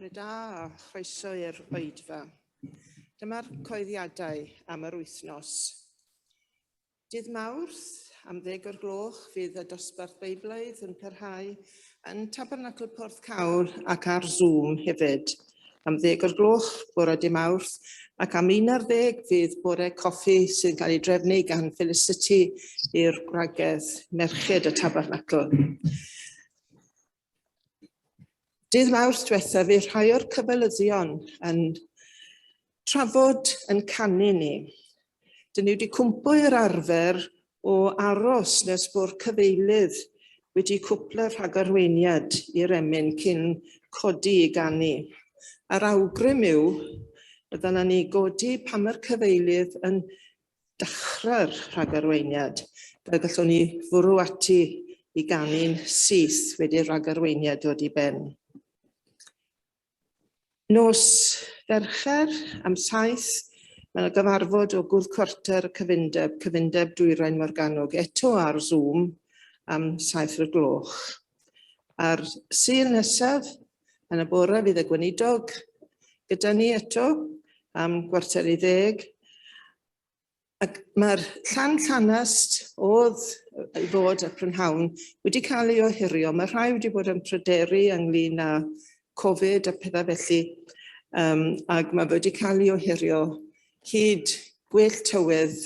Bore da a chroeso i'r oedfa. Dyma'r coeddiadau am yr wythnos. Dydd Mawrth, am ddeg o'r gloch, fydd y dosbarth Beiblaidd yn parhau yn Tabernacl Porthcawl ac ar Zoom hefyd. Am ddeg o'r gloch, bore dy Mawrth, ac am 11 fydd bore coffi sy'n cael ei drefnu gan Felicity i'r gwragedd merched y Tabernacl. Dydd Mawrth diwethaf, fu rhai o'r cyfelyddion yn trafod yn canu ni. Dyn ni wedi cwmpo i'r arfer o aros nes bo'r cyfeilydd wedi cwpla rhagarweiniad i'r emyn cyn codi i ganu. A'r awgrym yw y ddylen ni godi pan mae'r cyfeilydd yn dechrau'r rhagarweiniad, fel gallwn ni fwrw ati i ganu'n syth wedi'r rhagarweiniad dod i ben. Nos Fercher am saith, mae yna gyfarfod o Gwrdd Cwarter y Cyfundeb, Cyfundeb Dwyrain Morgannwg, eto ar Zoom am saith o'r gloch. A'r Sul nesaf, yn y bore, fydd y gweinidog gyda ni eto am 9:15. Ac mae'r llan llanast oedd i fod y prynhawn wedi cael ei ohirio. Mae rhai wedi bod yn pryderu ynglyn â Covid a pethau felly, um, ac mae wedi cael ei ohirio hyd gwell tywydd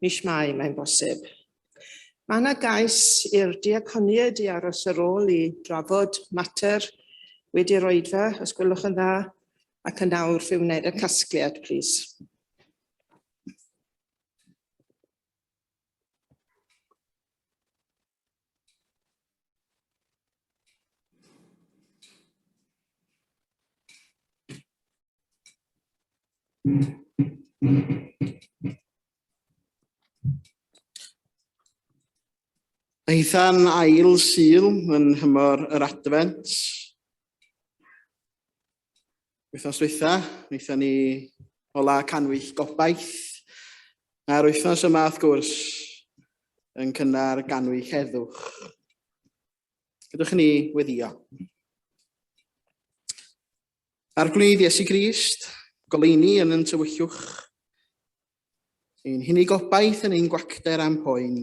mis Mai, mae'n bosib. Mae yna gais i'r diaconiaid i aros ar ôl i drafod mater wedi'r oedfa, os gwelwch yn dda, ac yn awr fe wneud y casgliad, plîs. Eitha'n ail Sul yn nhymor yr Adfent. Wythnos dwytha, wnaethon ni ola canwyll gobaith. A'r wythnos yma, wrth gwrs, yn cynnar ganwyll heddwch. Gadewch i ni weddio. Arglwydd Iesu Grist, goleuni yn yn tywyllwch, ein hunig obaith yn ein gwacter a'n poen.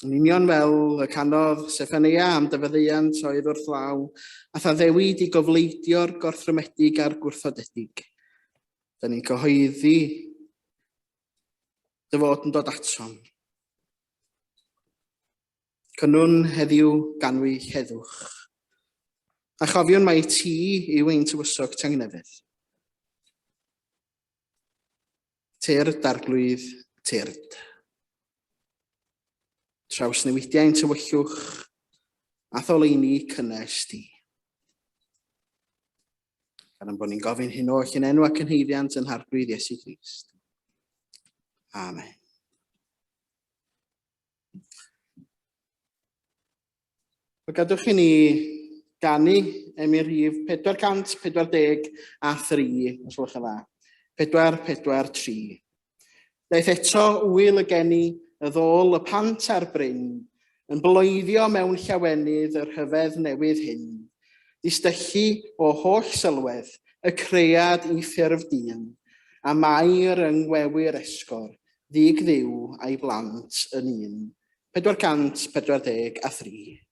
Yn union fel y canodd Seffaneia am dy faddeuant oedd wrth law, a thaddewid i gofleidio'r gorthrymedig a'r gwrthodedig. Da ni'n cyhoeddi dy fod yn dod atom. Cynnwn heddiw ganwy heddwch. A chofiwn mai ti yw ein tywysog tangnefedd. Tyrd, Arglwydd, tyrd. Trawsnewidiau ein tywyllwch a tholeini cynnes di. Gan ein bod ni'n gofyn hyn oll yn enw ac yn haeddiant yn Harglwydd Iesu Grist. Amen. Wel, gadwch i ni ganu emyn rhif 443, os gwelwch yn dda. 443. Daeth eto wyl y geni, y ddôl, y pant a'r bryn, yn bloeddio mewn llawenydd y rhyfedd newydd hyn. Distyllu o holl sylwedd y cread i ffurf dyn, a Mair yng ngwewyr esgor, Ddig Dduw a'i blant yn un. 443.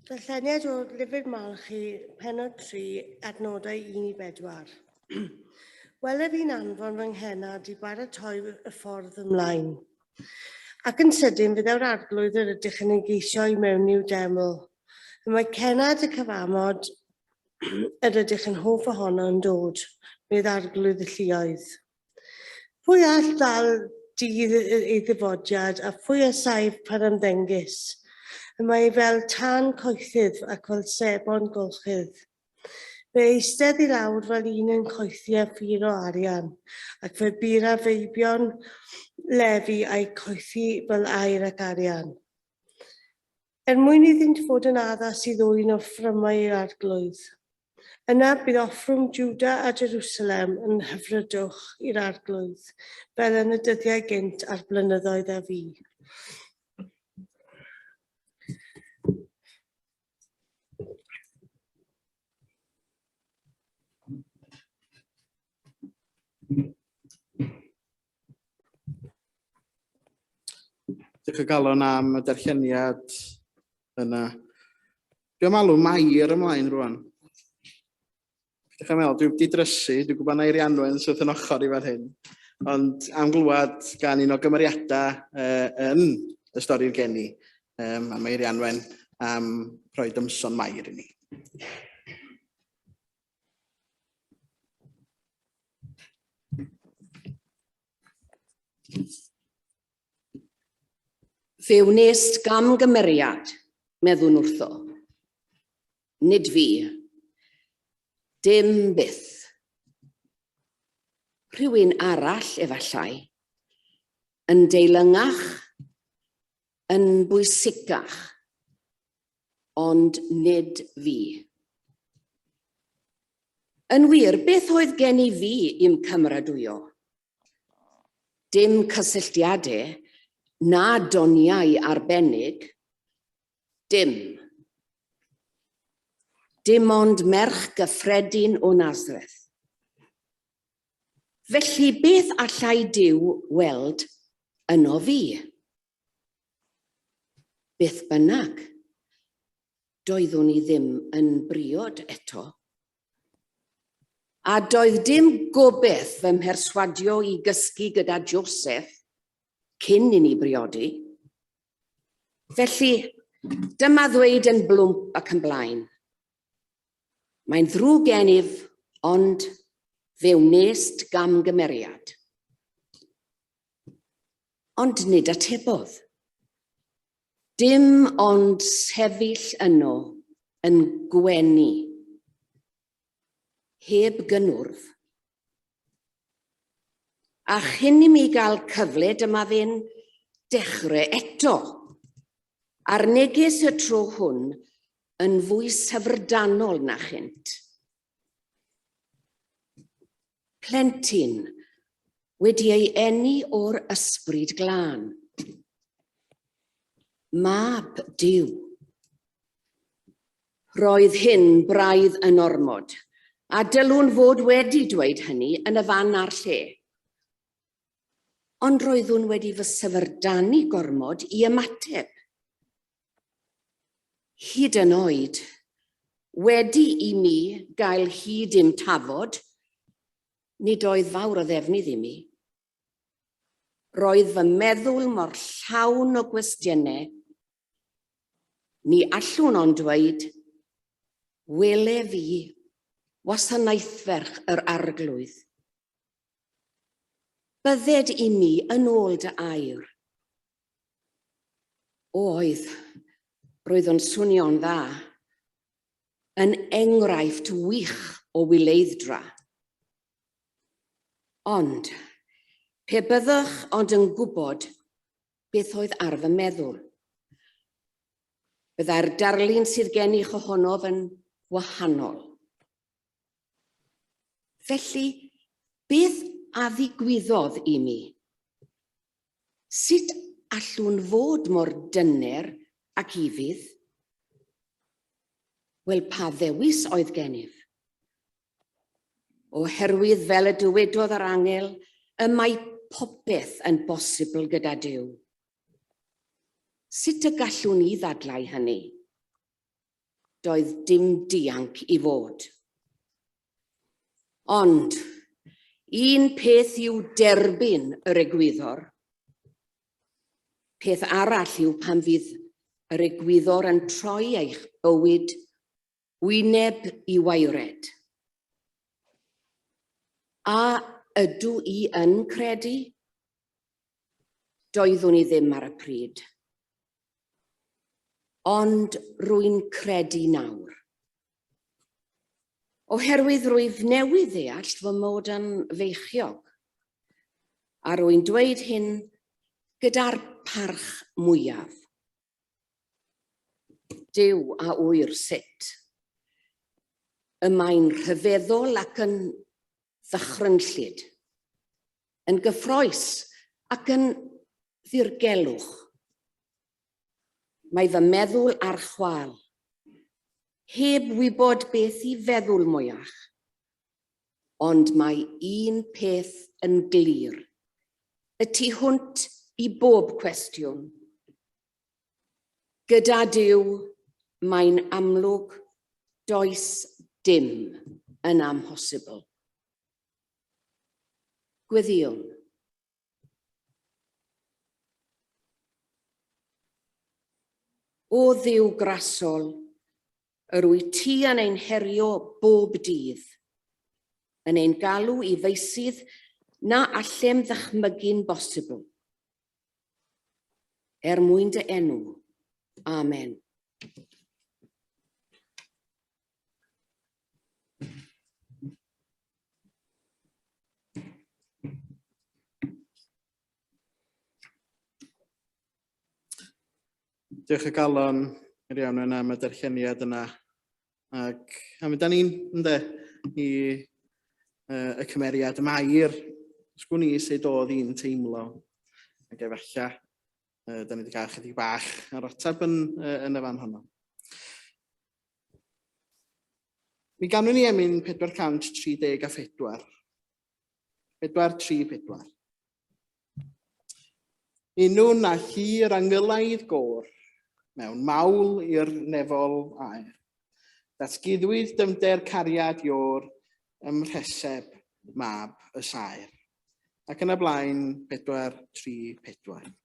Darlleniad o'r Lyfr Malchi, pennod 3, adnodau 1 i 4. Wele fi'n anfon fy nghenad i baratoi y ffordd ymlaen. Ac yn sydyn fe ddaw'r arglwydd yr ydych yn ei geisio i mewn i'w deml. Y mae cenad y cyfamod yr ydych yn hoff ohono yn dod, medd arglwydd y lluoedd. Pwy all ddal dydd ei ddyfodiad, a phwy a saif pan ymddengys? Y mae fel tân coethydd ac fel sebon golchydd. Fe eistedd i lawr fel un yn coethi â phur o arian, ac fe bur â feibion Lefi a'i coethi fel aur ac arian. Er mwyn iddynt fod yn addas i ddwyn offrymau i'r Arglwydd. Yna bydd offrwm Jwda a Jerusalem yn hyfrydwch i'r Arglwydd, fel yn y dyddiau gynt a'r blynyddoedd a fu. Diolch o galon am y darlleniad yna. Dwi am alw Mair ymlaen rwan. Dych chi'n meddwl, dwi wedi drysu, dwi'n gwybod na Eirianwen sydd yn ochr i fan hyn, ond am glywed gan un o gymeriadau uh, yn y stori'r geni, um, am Eirianwen am rhoi ymson Mair i ni. Fe wnest gamgymeriad, meddwn wrtho. Nid fi. Dim byth. Rhywun arall, efallai. Yn deilyngach, yn bwysicach. Ond nid fi. Yn wir, beth oedd gen i fi i'm cymeradwyo? Dim cysylltiadau na doniau arbennig, dim. Dim ond merch gyffredin o Nazareth. Felly beth allai Duw weld yno fi? Beth bynnag, doeddwn i ddim yn briod eto. A doedd dim gobeith fy mherswadio i gysgu gyda Joseph cyn i ni briodi. Felly, dyma ddweud yn blwmp ac yn blaen. Mae'n ddrwg gennyf, ond fe wnest gamgymeriad. Ond nid atebodd. Dim ond sefyll yno yn gwenu. Heb gynnwrf. A chyn i mi gael cyfle dyma fe'n dechrau eto. A'r neges y tro hwn yn fwy syfrdanol na chynt. Plentyn wedi ei eni o'r Ysbryd Glân. Mab Duw. Roedd hyn braidd yn ormod, a dylwn fod wedi dweud hynny yn y fan a'r lle. Ond roeddwn wedi fy syfrdanu gormod i ymateb. Hyd yn oed, wedi i mi gael hyd i'm tafod, nid oedd fawr o ddefnydd i mi. Roedd fy meddwl mor llawn o gwestiynau, ni allwn ond dweud, wele fi, wasanaethferch yr Arglwydd. Bydded i mi yn ôl dy air. Oedd, roedd o'n swnio'n dda. Yn enghraifft wych o wyleidd-dra. Ond, pe byddwch ond yn gwybod beth oedd ar fy meddwl. Byddai'r darlun sydd gennych ohonof yn wahanol. Felly, beth a ddigwyddodd i mi? Sut allwn fod mor dyner ac ufudd? Wel, pa ddewis oedd gennyf? Oherwydd fel y dywedodd yr angel, y mae popeth yn bosibl gyda Duw. Sut y gallwn i ddadlau hynny? Doedd dim dianc i fod. Ond, un peth yw derbyn yr egwyddor. Peth arall yw pan fydd yr egwyddor yn troi eich bywyd wyneb i waered. A ydw i yn credu? Doeddwn i ddim ar y pryd. Ond rwy'n credu nawr. Oherwydd rwyf newydd ddeall fy mod yn feichiog. A rwy'n dweud hyn gyda'r parch mwyaf. Duw a ŵyr sut. Y mae'n rhyfeddol ac yn ddychrynllyd, yn gyffroes ac yn ddirgelwch. Mae fy meddwl ar chwâl, heb wybod beth i feddwl mwyach. Ond mae un peth yn glir, y tu hwnt i bob cwestiwn. Gyda Duw, mae'n amlwg does dim yn amhosibl. Gweddïwn. O Dduw grasol, yr wyt ti yn ein herio bob dydd, yn ein galw i feysydd na allem ddychmygu'n bosibl. Er mwyn dy enw. Amen. Diolch o galon i'r iawn yna am y darlleniad yna. Ac a mynd â ni'n, ynde, i uh, y cymeriad Mair. Sgwn i sut oedd hi'n teimlo. Ac efallai, uh, da ni wedi cael chydig bach ar ateb yn, uh, yn y fan honno. Mi ganwn ni emyn 434. 434. Unwn a hir angylaidd gôr, mewn mawl i'r nefol aer. Datguddwyd dyfnder cariad Iôr ym mhreseb mab y saer. Ac yn y blaen, 4, 3, 4.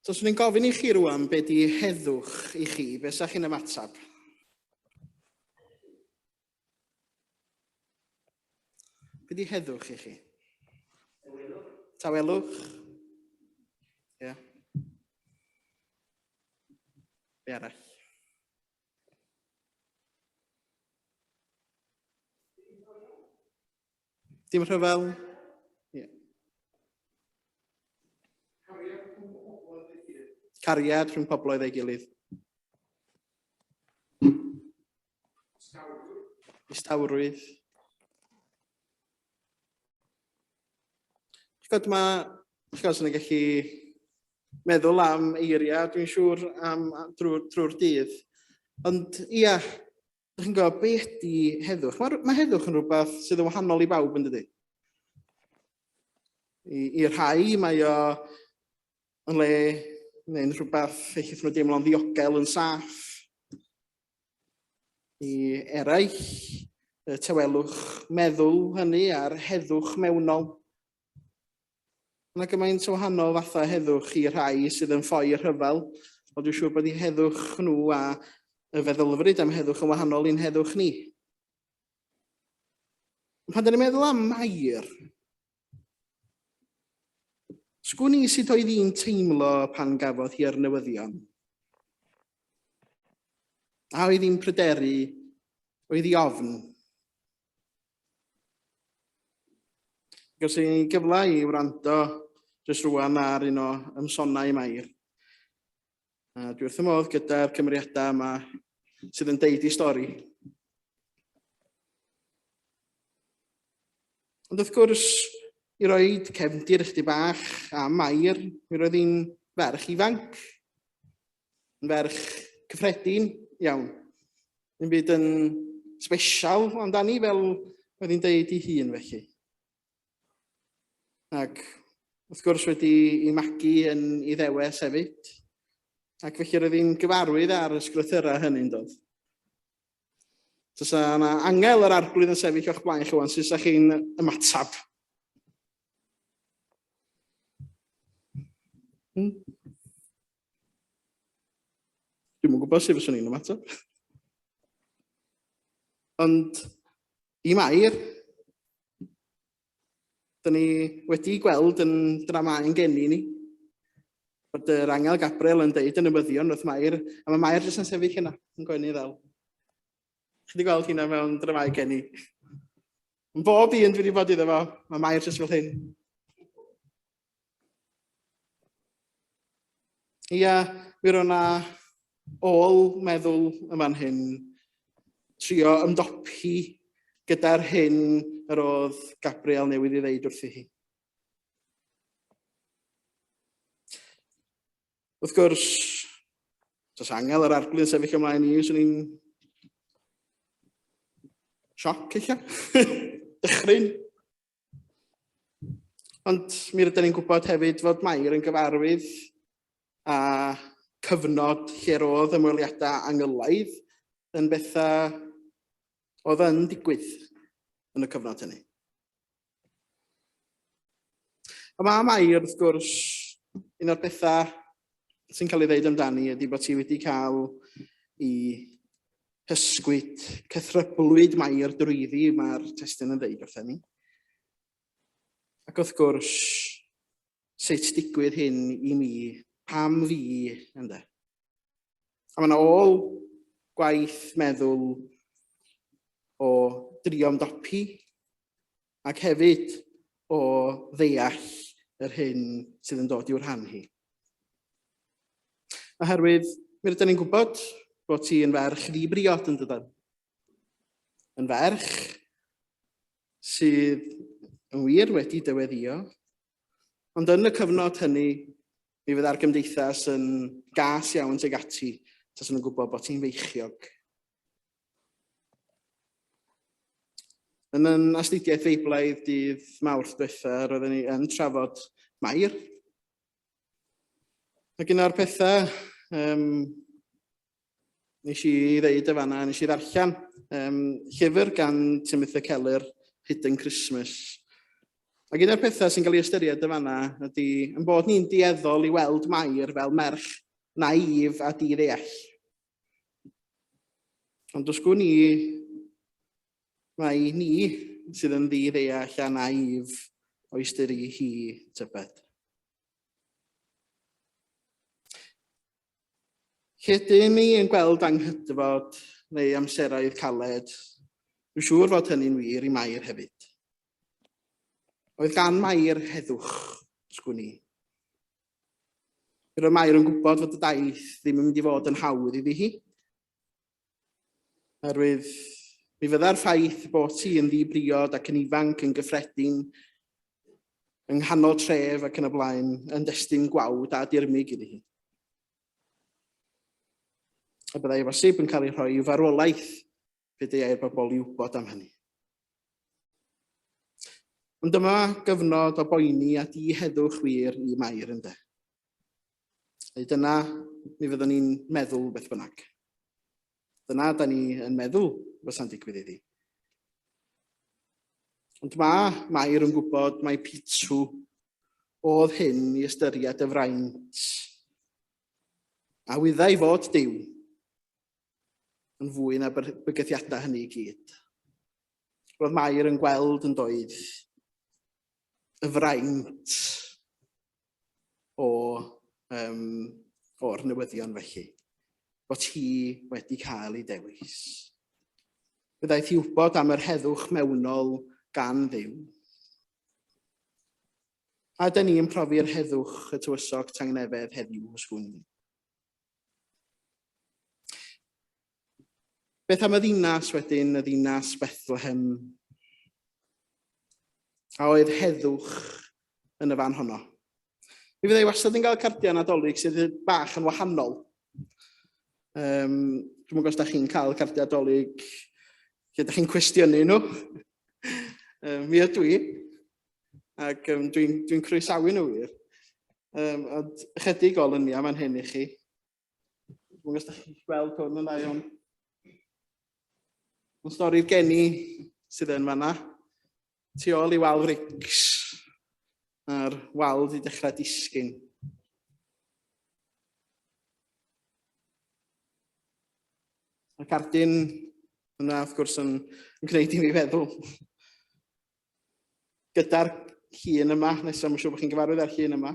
So, swn i'n gofyn i chi rwan be di heddwch i chi, be sa chi'n ymateb? Be di heddwch i chi? Tawelwch. Tawelwch. Ie. Yeah. Be arall? Dim rhyfel? Ie. Cariad rhwng pobloedd ei gilydd. Distawrwydd. Chi'n gwybod, mae, chi'n gwybod, sy'n gallu meddwl am eiriau, dwi'n siŵr, am, drwy'r drwy dydd. Ond ia, Dych chi'n gwybod, be ydy heddwch? Mae, mae heddwch yn rhywbeth sydd yn wahanol i bawb yn dydy. I, i rhai mae o yn le neu'n rhywbeth eich nhw deimlo'n ddiogel yn saff. I eraill, y tawelwch meddwl hynny a'r heddwch mewnol. Mae gymaint o wahanol fathau heddwch i rhai sydd yn ffoi y rhyfel, ond dwi'n siŵr bod eu heddwch nhw a y feddylfryd am heddwch yn wahanol i'n heddwch ni. Pan dyn ni'n meddwl am Mair, sgwn i sut oedd hi'n teimlo pan gafodd hi'r newyddion. A oedd hi'n pryderu, oedd hi ofn. Ges i gyfle i wrando jyst rwan ar un o ymsonau Mair. A dwi wrth y modd gyda'r cymeriadau yma sydd yn deud i stori. Ond wrth gwrs, i roed cefndir ychydig bach am Mair, mi roedd hi'n ferch ifanc, yn ferch cyffredin iawn. Ddim byd yn special amdani fel oedd hi'n deud i hun felly. Ac wrth gwrs wedi ei magu yn ei ddewes hefyd. Ac felly roedd hi'n gyfarwydd ar y sgrythyrau hynny'n dod. Tasa yna angel yr arglwydd yn sefyll o'ch blaen chi wan, sut sa chi'n ymateb? Hmm? Dwi'm yn gwybod sut fyswn i'n ymateb. Ond i Mair, dyn ni wedi gweld yn dramau'n geni ni, bod yr angel Gabriel yn deud y newyddion wrth Mair, a mae Mair jyst yn sefyll yna, yn gwenu ddel. Chi wedi gweld hynna mewn dramau geni? Yn bob un dwi wedi bod iddo fo, mae Mair jyst fel hyn. Ia, mi roedd 'na ôl meddwl yn fan hyn, trio ymdopi gyda'r hyn yr oedd Gabriel newydd ei ddeud wrthi hi. Wrth gwrs, os angel yr arglwydd yn sefyll ymlaen i, swn i'n sioc eich. Dychryn. Ond mi rydyn ni'n gwybod hefyd fod Mair yn gyfarwydd â cyfnod lle roedd ymweliadau angylaidd yn bethau oedd yn digwydd yn y cyfnod hynny. A mae Mair, wrth gwrs, un o'r pethau sy'n cael ei ddeud amdani ydy bod hi wedi cael i hysgwyd, cythryblwyd Mair drwyddi, mae'r testun yn ddeud wrthyn ni. Ac wrth gwrs, sut digwydd hyn i mi, pam fi, ynde? A mae yna ôl gwaith meddwl o drio ymdopi ac hefyd o ddeall yr hyn sydd yn dod i'w rhan hi. Oherwydd, mi rydyn ni'n gwybod bod ti yn ferch ddi-briod yn dydan. Yn ferch sydd yn wir wedi dyweddio, ond yn y cyfnod hynny, mi fydda'r gymdeithas yn gas iawn tuag ati, tas nhw'n gwybod bod ti'n feichiog. Yn yn astudiaeth Feiblaidd dydd Mawrth diwetha, roedden ni yn trafod Mair. Ac un o'r pethau um, nes i ddeud y fanna, nes i ddarllen um, llyfr gan Timothy Keller, Hidden Christmas. Ac un o'r pethau sy'n cael ei ystyried yn fanna ydy yn bod ni'n dueddol i weld Mair fel merch naif a di-ddeall. Ond os gwn i mai ni sydd yn ddi-ddeall a naif o'i ystyru hi, tybed. Lle ydyn ni yn gweld anghydfod neu amseroedd caled, dwi'n siŵr fod hynny'n wir i Mair hefyd. Oedd gan Mair heddwch, sgwn i. Roedd Mair yn gwybod fod y daith ddim yn mynd i fod yn hawdd iddi hi. Oherwydd mi fydda'r ffaith bod ti yn ddi-briod ac yn ifanc yn gyffredin yng nghanol tref ac yn y blaen yn destun gwawd a dirmyg iddi hi. A byddai bosib yn cael ei rhoi i'w farwolaeth pe deuai'r bobl i wybod am hynny. Ond dyma gyfnod o boeni a diheddwch wir i Mair ynde. Neu dyna mi fyddwn ni'n meddwl beth bynnag. Dyna da ni yn meddwl fysa'n digwydd iddi. Ond mae Mair yn gwybod mai pitw oedd hyn i ystyried y fraint. A wyddai fod Duw yn fwy na bygythiadau hynny i gyd. Roedd Mair yn gweld yn doedd y fraint o, um, o'r newyddion felly, bod hi wedi cael ei dewis. Fe ddaeth i wybod am yr heddwch mewnol gan Dduw. A ydyn ni'n profi'r heddwch y tywysog tangnefedd heddiw, os gwn i. Beth am y ddinas wedyn, y ddinas Bethlehem? A oedd heddwch yn y fan honno? Mi fyddai wastad yn cael cardiau Nadolig sydd bach yn wahanol. Um, dwi'n gwybod os da chi'n cael cardiau Nadolig lle da chi'n cwestiynu nhw. um, mi ydw i. Ac um, dwi'n dwi croesawu nhw wir. Um, ond ychydig o luniau fan hyn i chi. Dwi'n gwybod os da chi'n gweld hwn yn dda iawn. Mae'n stori'r geni sydd yn fanna. Tu ôl i wal rics. A'r wal wedi dechrau disgyn. Mae cardyn yna, wrth gwrs, yn, yn gwneud i mi feddwl. Gyda'r llun yma, nesaf, mae'n siŵr bod chi'n gyfarwydd â'r llun yma.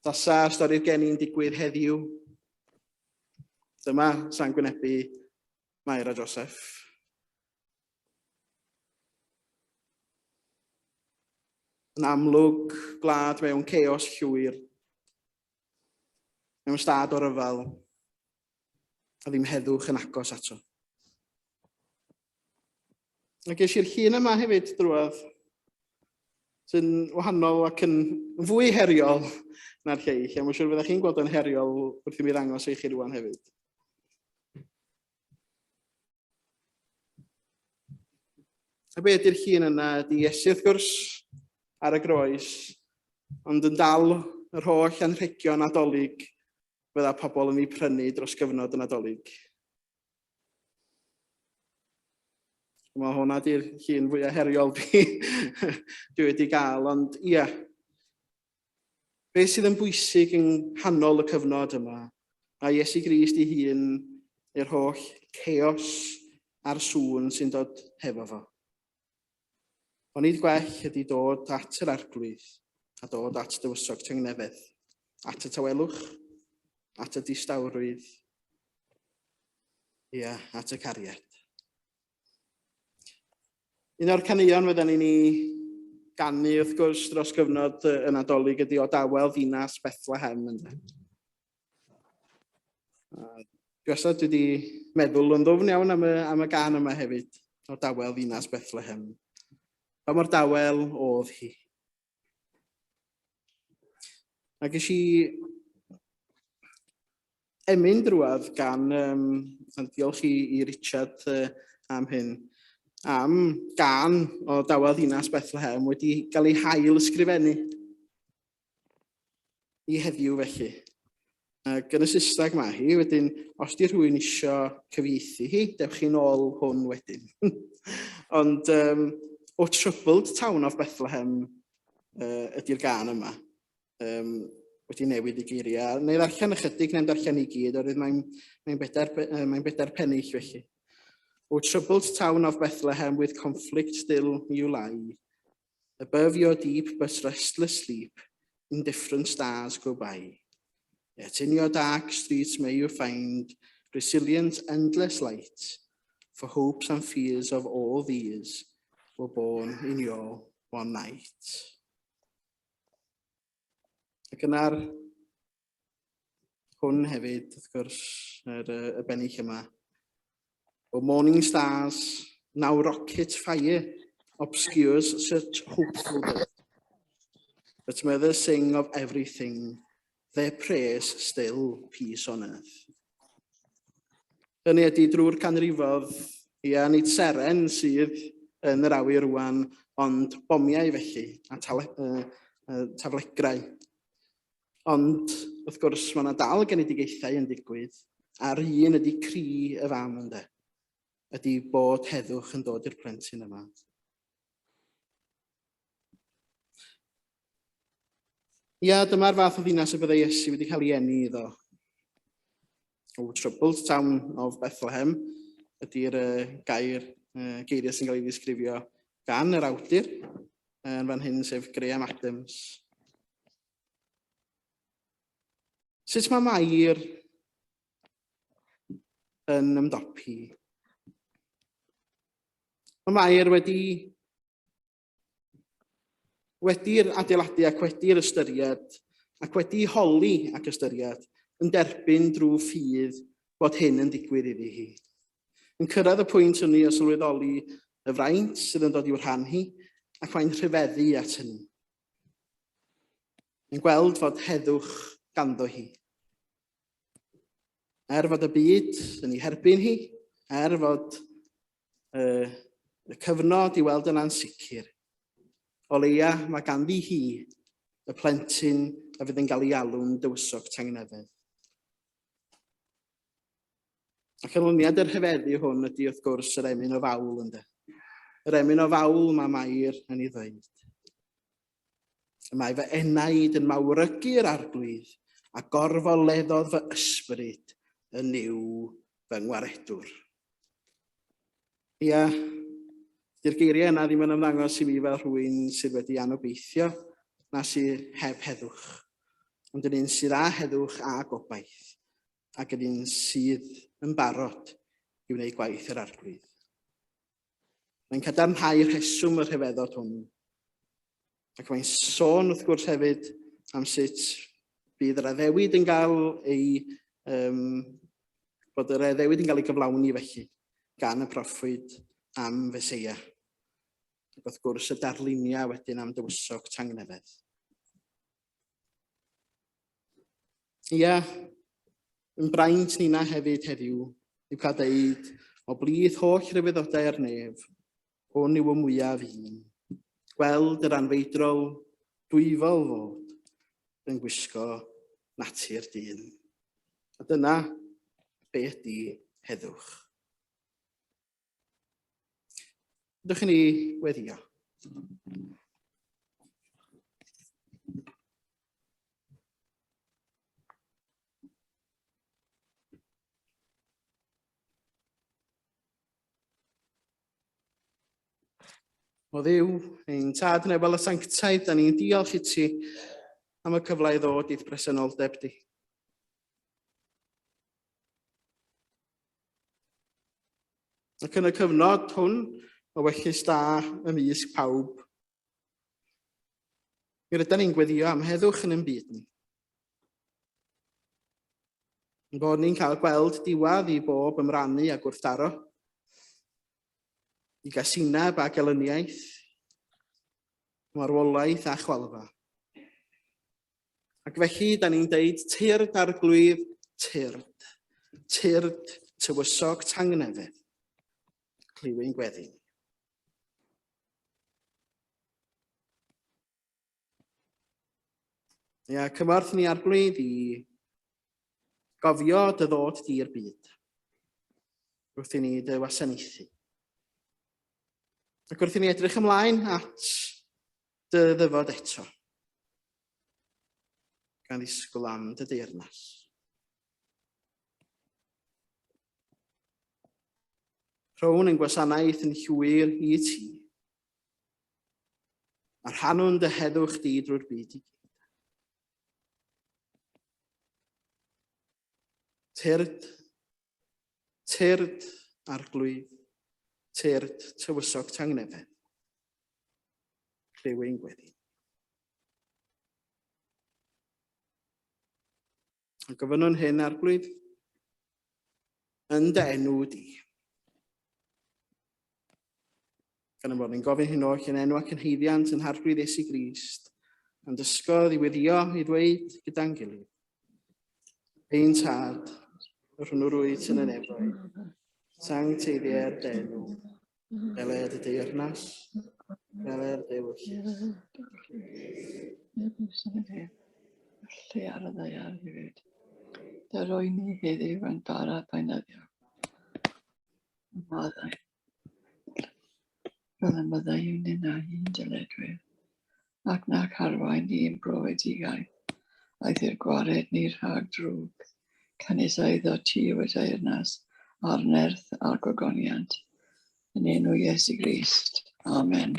Tasa stori'r geni'n digwydd heddiw. Dyma sa'n gwynebu Mair a Joseph. Yn amlwg, gwlad mewn chaos llwyr, mewn stad o ryfel, a ddim heddwch yn agos ato. A ges i'r llun yma hefyd drwodd, sy'n wahanol ac yn fwy heriol na'r lleill, a mae'n siŵr fyddech chi'n gweld yn heriol wrth i mi ddangos i chi rwan hefyd. A be ydy'r llun yna ydy Iesu wrth gwrs ar y groes, ond yn dal yr holl anrhegion Nadolig fydda pobl yn ei prynu dros gyfnod y Nadolig. Mae hwnna di'r llun fwyaf heriol dwi, dwi wedi gael, ond ia. Be sydd yn bwysig yng nghanol y cyfnod yma, mae Iesu Grist ei hun i'r holl chaos a'r sŵn sy'n dod hefo fo. Onid gwell ydy dod at yr Arglwydd a dod at dywysog tangnefedd, at y tawelwch, at y distawrwydd, ia, at y cariad. Un o'r caneuon fydden ni'n ei ganu wrth gwrs dros gyfnod y Nadolig ydy o dawel ddinas Bethlehem. Ynde? Dwi wastad wedi meddwl yn ddwfn iawn am y, am y gan yma hefyd, o dawel ddinas Bethlehem. Pa mor dawel oedd hi? A ges i emyn drwad gan, um, a diolch i, i Richard uh, am hyn, am gan o dawel ddinas Bethlehem wedi cael ei hail ysgrifennu i heddiw felly. Ac yn y Saesneg mae hi, wedyn os di rhywun isio cyfieithu hi, dewch chi'n ôl hwn wedyn. Ond um, O Troubled Town of Bethlehem ydy'r gân yma. Um, wedi newid y geiriau. Neu ddarllen ychydig, neu'n darllen i gyd, oherwydd mae'n mae bedair, mae bedair pennill felly. O troubled town of Bethlehem with conflict still you lie. Above your deep but restless sleep, indifferent stars go by. Yet in your dark streets may you find resilient, endless light, for hopes and fears of all these were born in your one night. Ac yna'r hwn hefyd, wrth gwrs, yr, y bennill yma. O Morning Stars, now rocket fire obscures such hopeful birth. But mothers sing of everything, their prayers still peace on earth. Hynny ydy drwy'r canrifodd, ia, nid seren sydd yn yr awyr rwan, ond bomiau felly, a tale, taflegrau. Ond, wrth gwrs, mae yna dal genedigaethau yn digwydd, a'r un ydy cri y fam ynde, ydy bod heddwch yn dod i'r plentyn yma. Ia, dyma'r fath o ddinas y byddai Iesu wedi cael ei eni iddo. O troubled town of Bethlehem ydy'r uh, gair, uh, geiriau sy'n cael ei ddisgrifio gan yr awdur yn fan hyn, sef Graham Adams. Sut mae Mair yn ymdopi? Mae Mair wedi Wedi'r adeiladu ac wedi'r ystyried, ac wedi holi ac ystyried, yn derbyn drwy ffydd bod hyn yn digwydd iddi hi. Yn cyrraedd y pwynt hynny o sylweddoli y fraint sydd yn dod i'w rhan hi, ac mae'n rhyfeddu at hynny. Yn gweld fod heddwch ganddo hi. Er fod y byd yn ei herbyn hi, er fod uh, y cyfnod i weld yn ansicr, o leia mae ganddi hi y plentyn a fydd yn cael ei alw'n dywysog tangnefedd. A canlyniad yr rhyfeddu hwn ydy wrth gwrs yr emyn o fawl ynde. Yr emyn o fawl mae Mair yn ei ddweud. Y mae fy enaid yn mawrygu'r arglwydd a gorfoleddodd fy ysbryd yn Nuw fy ngwaredwr. Ia, dy'r geiriau yna ddim yn ymddangos i mi fel rhywun sydd wedi anobeithio na sydd heb heddwch, ond yn un sydd â heddwch a gobaith, ac yn un sydd yn barod i wneud gwaith yr arglwydd. Mae'n cadarnhau rheswm y rhyfeddod hwn. Ac mae'n sôn wrth gwrs hefyd am sut bydd yr addewid yn cael ei um, bod yr addewid yn cael ei gyflawni felly gan y proffwyd am Feseia. Ac wrth gwrs y darluniau wedyn am dywysog tangnefedd. Ia, yn braint nina hefyd heddiw, yw cael deud, o blith holl ryfeddodau ar nef, hwn yw y mwyaf un. Gweld yr anfeidrol dwyfol fod yn gwisgo natur dyn. A dyna be ydy heddwch. Ydych chi'n ei weddio? O Dduw, ein tad nefol y sanctaidd, da ni'n diolch i ti am y cyfle i ddod i'th bresenoldeb di. Ac yn y cyfnod hwn o wellus da ymysg pawb, mi rydyn ni'n gweddio am heddwch yn ein byd ni. Yn bod ni'n cael gweld diwedd i bob ymrannu a gwrthdaro, i gasineb a gelyniaeth, marwolaeth a chwalfa. Ac felly, da ni'n deud, tyrd arglwydd, tyrd. Tyrd tywysog tangnefedd. Clywyn gweddi. Ia, cymorth ni arglwydd i Gofio dy ddod di'r byd wrth i ni dy wasanaethu. Ac wrth i ni edrych ymlaen at dy ddyfod eto, gan ddisgwyl am dy deyrnas. Rhown yn gwasanaeth yn llwyr i ti, a rhannwn dy heddwch di drwy'r byd i gyd. Tyrd, tyrd, arglwydd, tyrd, tywysog tangnefedd. Clyw ein gweddi. A gofynnwn hyn, arglwydd, yn dy enw di. Gan y bod ni'n gofyn hyn oll yn enw ac yn haeddiant yn Harglwydd Iesu Grist, a'n dysgodd i weddio i ddweud gyda'n gilydd. Ein tad, yr hwnnw rwyt yn y nefoedd, sancteiddier dy enw, dele dy deyrnas, dele'r dewyllys. Lle ar y ddaear hefyd. Dy roi ni heddiw yn bara beunyddiol. Maddau. Fel y maddeuwn ninnau i'n dyledwyr, ac nac arwain ni i'n brofedigaeth, aeth i'r gwared ni rhag drwg, canys eiddo ti yw y deyrnas, a'r nerth a'r gogoniant, yn enw Iesu Grist. Amen.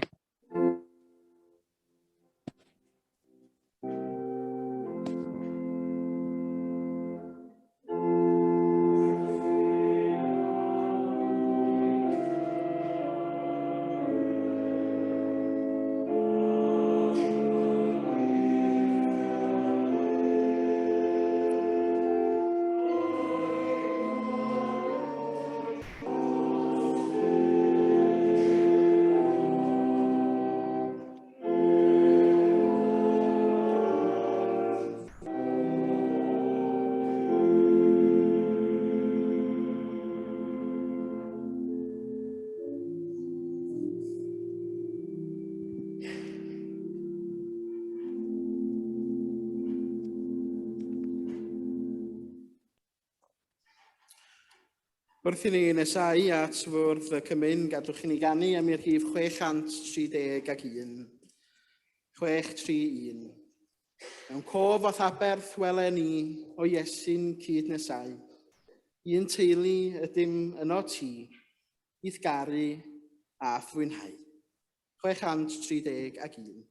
Wrth i ni nesau at fwrdd y cymun, gadwch i ni ganu am i'r rhif 631. 631. Mewn cof o'th aberth wele ni o Iesu'n cyd nesau. Un teulu ydym yno ti, i'th garu a fwynhau. 631.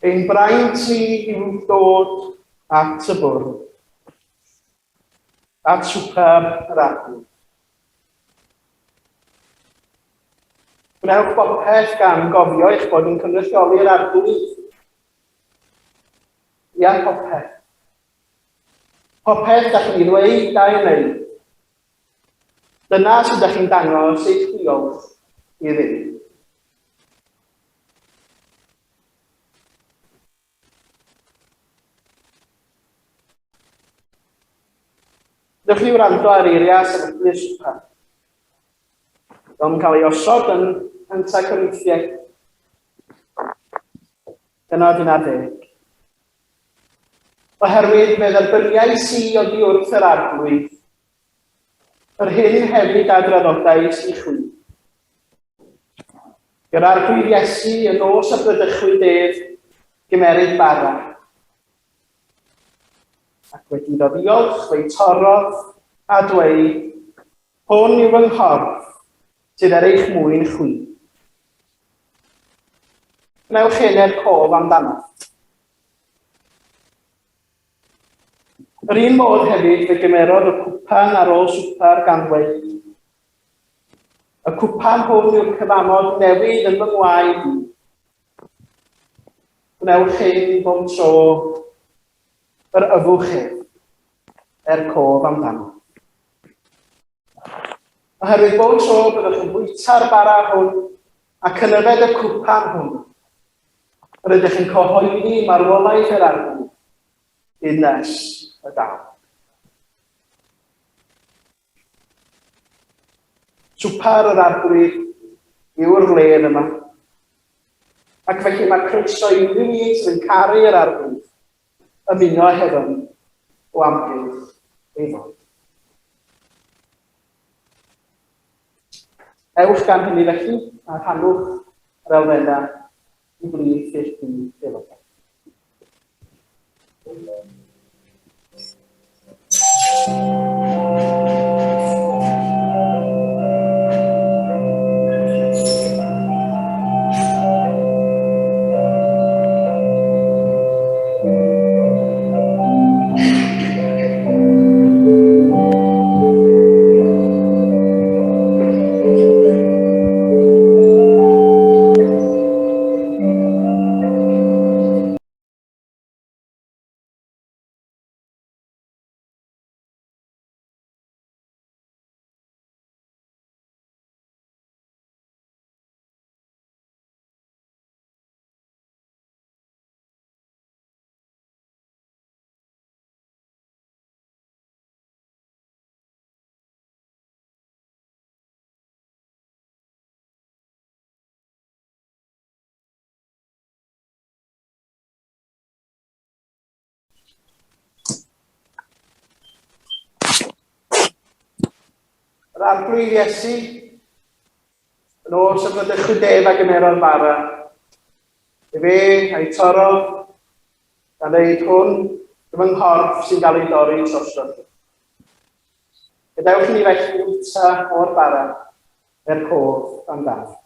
Ein braint ni yw dod at y bwrdd, at swper yr arglwydd. Gwnewch bopeth gan gofio eich bod yn cynrychioli'r arglwydd. Ia, popeth. Popeth da chi'n ei ddweud a'i wneud. Dyna sut da chi'n dangos eich diolch i Dduw. Dewch i wrando ar eiriau sefydlu'r swper. Fel yn cael ei osod yn Cyntaf Corinthiaid, pennod 11. Oherwydd fe dderbyniais i oddi wrth yr Arglwydd, yr hyn hefyd a draddodais i chwi. Yr Arglwydd Iesu, y nos a bradychwyd ef, gymeryd bara. Ac wedi iddo ddiolch, fe'i torrodd a dweud, Hwn yw fy nghorff, sydd er eich mwyn chwi. Gwnewch hyn er cof amdano. Yr un modd hefyd fe gymerodd y cwpan ar ôl swper gan ddweud, Y cwpan hwn yw'r cyfamod newydd yn fy ngwaed i. Gwnewch hyn bob tro yr yfwch ef, er cof amdano. Oherwydd bob tro byddwch yn bwyta'r bara hwn ac yn yfed y cwpan hwn, rydych yn cyhoeddi marwolaeth yr Arglwydd hyd nes y daw. Swper yr Arglwydd yw'r wledd yma. Ac felly mae croeso i unrhyw un sydd yn caru yr Arglwydd ymuno hefo ni o amgylch ei fod. Ewch gan hynny felly a rhannwch yr elfennau i blith eich byd aelodau. Yr Arglwydd Iesu, yn ôl sefydlu def a gymerodd bara, efe a'i torrodd, gan ddeud hwn, fy nghorff sy'n cael ei dorri drosoch. Gadewch i ni felly fwyta o'r bara er cof amdano.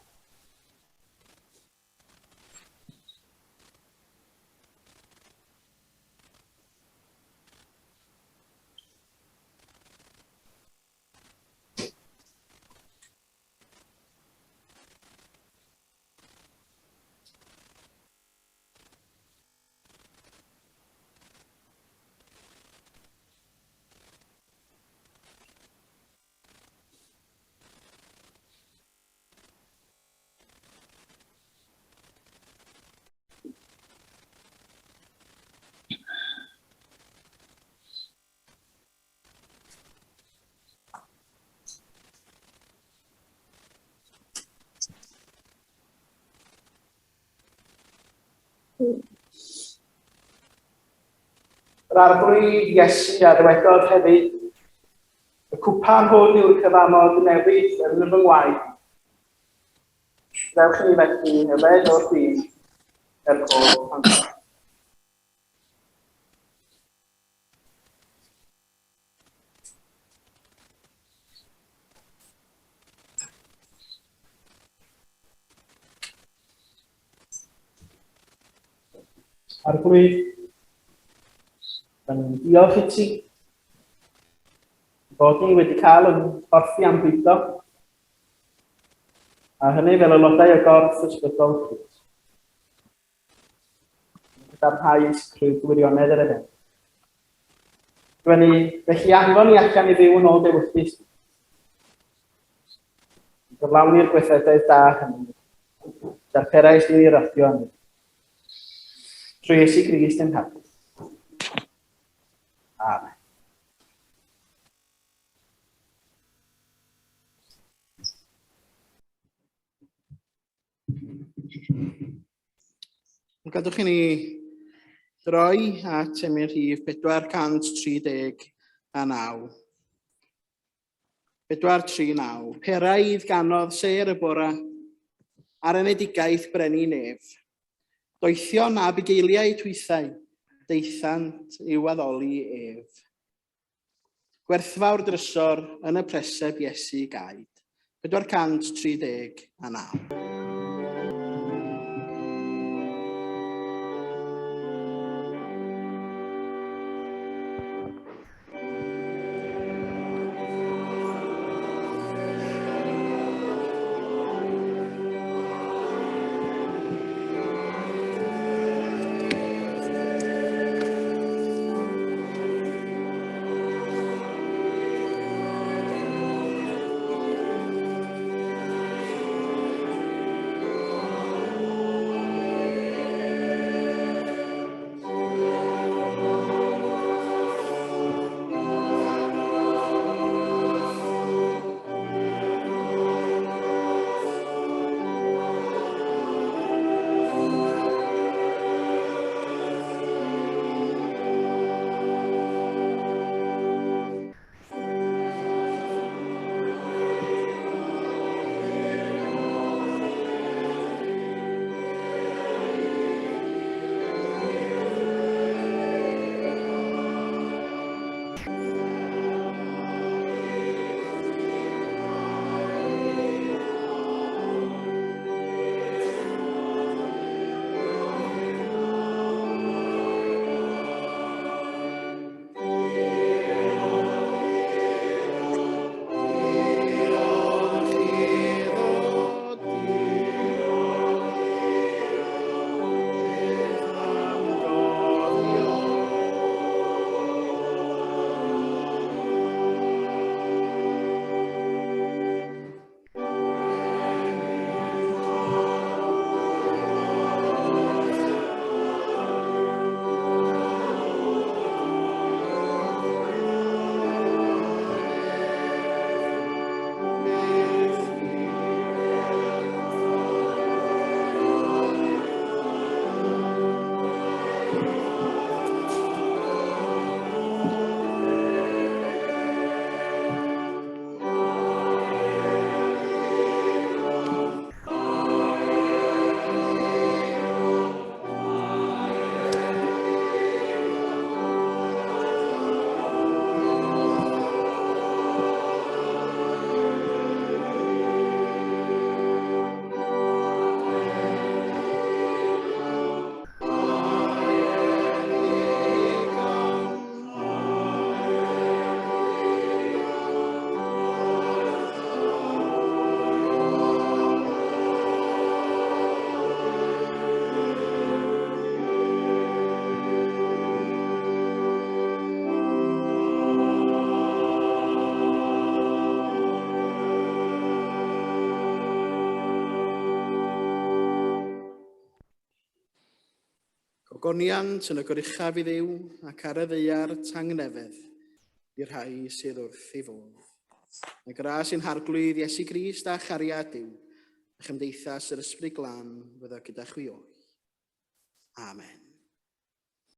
Yr Arglwydd Iesu a ddywedodd hefyd, Y cwpan hwn yw'r cyfamod newydd yn fy ngwaed. Gadewch i ni felly yfed o'r gwin er cof amdano. Arglwydd, da ni'n diolch i ti bod ni wedi cael yn porthi am bwydo, a hynny fel aelodau o gorff ysbrydol Crist. Cadarnhau sicrwydd gwirionedd yr efengyl. Rwy'n ni felly anfon ni allan i fyw yn ôl dewyllys. I gyflawni'r gweithredoedd da hynny. Darperais ni raddio ni. Trwy Iesu Grist ein Harglwydd. Amen. Gadwch i ni droi at emyn rhif 439. 439. Peraidd ganodd sêr y bora ar enedigaeth brenin nef. Doethion a bugeiliau twythau, daethant i'w addoli ef. Gwerthfawr drysor yn y preseb Iesu gaed. 439. Gogoniant yn y goruchaf i Dduw ac ar y ddaear tangnefedd i'r rhai sydd wrth ei fodd. Mae gras i'n Harglwydd Iesu Grist a chariad Duw a chymdeithas yr Ysbryd Glân fyddo gyda chwi oll. Amen.